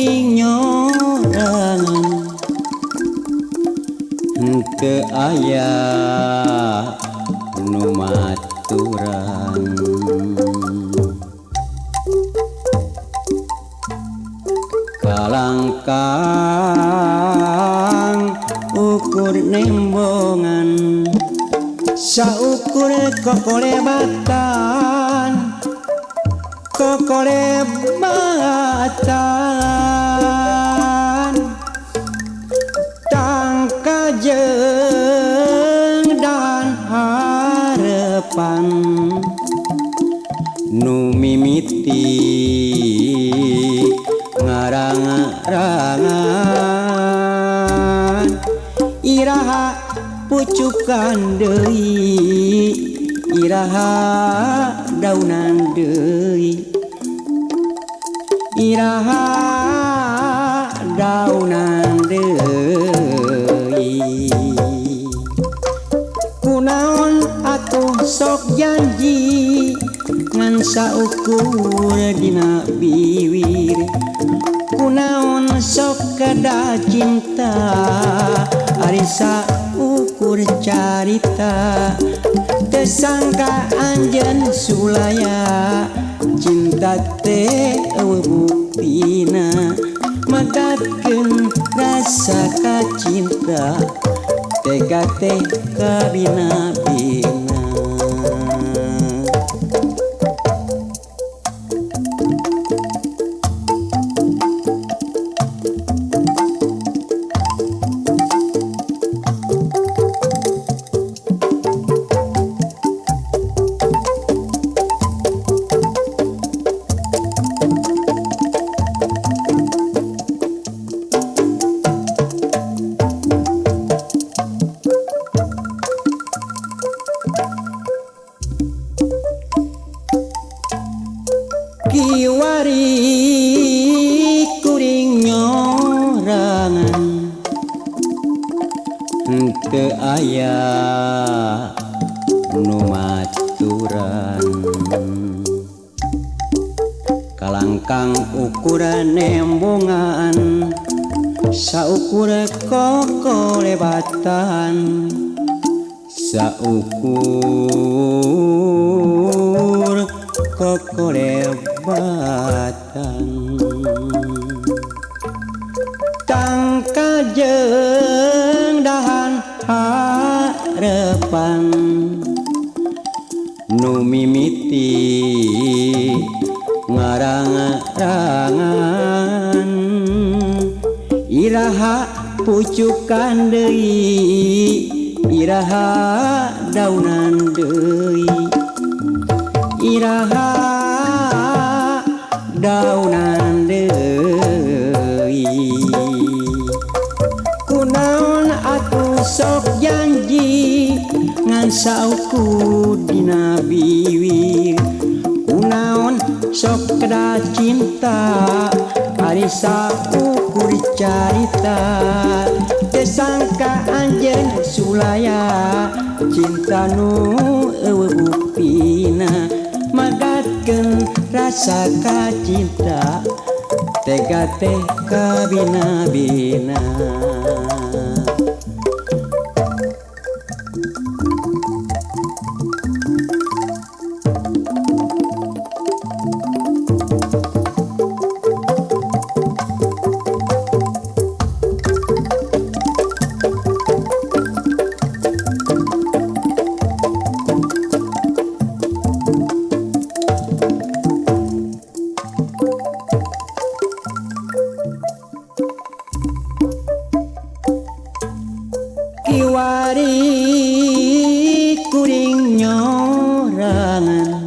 kuring nyorangan henteu aya nu maturan. Kalangkang ukur nembongan saukur kokolebatan kokolebatan tangkajeng dan harapan nu mimiti ngarang-rangan iraha pucukan deui iraha daunan deui iraha daunan deui. Kunaon atuh sok janji ngan saukur dina biwir, kunaon sok kada cinta ari saukur carita. Teu sangka anjeun sulaya cinta teh eueuh buktina, magatkeun rasa kacinta tega teh kabina-bina. Kiwari kuring nyorangan henteu aya nu maturan. Kalangkang ukuran nembongan saukur kokolebatan saukur kokolebatan tangkajeng dahan harepan nu mimiti ngarang-rangan iraha pucukan deui iraha daunan deui iraha daunan deui. Kunaon atuh sok janji ngan saukur dina biwir, kunaon sok kada cinta ari saukur carita. Teu sangka anjeun sulaya cinta nu eueuh buktina, magatkeun rasa kacinta tega teh kabina-bina. Kiwari kuring nyorangan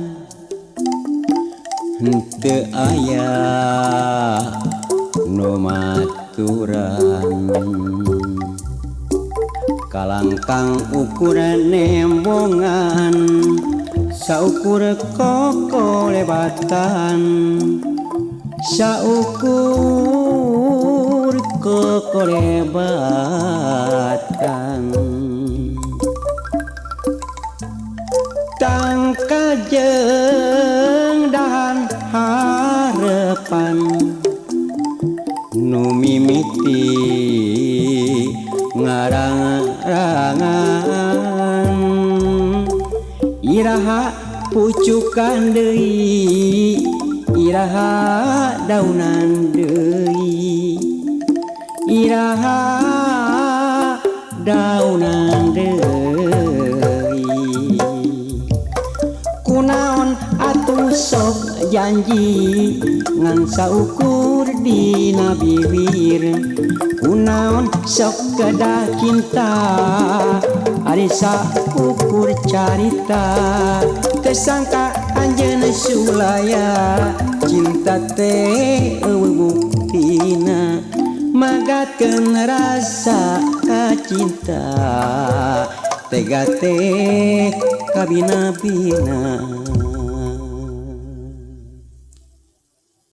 henteu aya nu maturan. Kalangkang ukuran nembongan saukur kokolebatan saukur kokolebatan tangkajeng dahan harepan Iraha pucukan deui, iraha daunan deui, iraha daunan deui. Kunaon atuh sok janji ngan saukur dina bibir? Kunaon sok kedah cinta ari saukur carita? Teu sangka anjeun sulaya, cinta teh euweuh buktina, magatkeun rasa kacinta, tega teh kabina-bina.